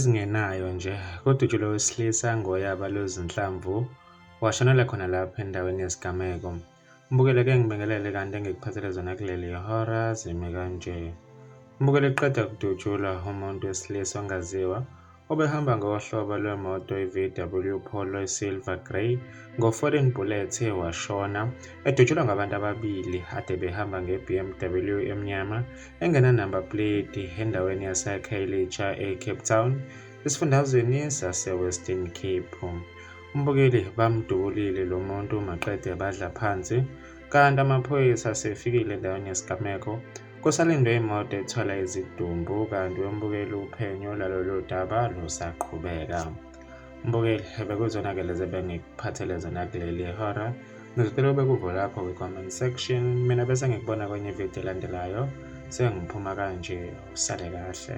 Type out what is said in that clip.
Ezingenayo nje, kudutshulwe owesilisa ngoyaba lwezinhlamvu washonela khona lapho endaweni yesigameko. Mbukele ke ngibingelele kanti engikuphathele zona kuleli hora zimi kanje. Mbukele kuqeda kudutshulwa umuntu wesilisa ongaziwa obehamba ngohlobo lwemoto i-VW Polo Silver Grey ngo-14 bullets washona edutshulwa ngabantu ababili ade behamba nge-BMW emnyama engena-number plate endaweni yaseKhayelitsha eCape Town esifundazweni sase-Western Cape. Umbukeli bamdubulile lo muntu maqede badla phansi kanti amaphoyisa asefikile endaweni yesigameko kusalindwe imoto ethwala izidumbu kanti umbukeli uphenyo lalolu daba lusaqhubeka. Mbukeli bekuzona-ke lezi ebengikuphathele zona kuleli hora. Ngizocela ube uvo lakho kwi-comment section. Mina bese ngikubona kwenye ividiyo elandelayo. Sengiphuma kanje, usale kahle.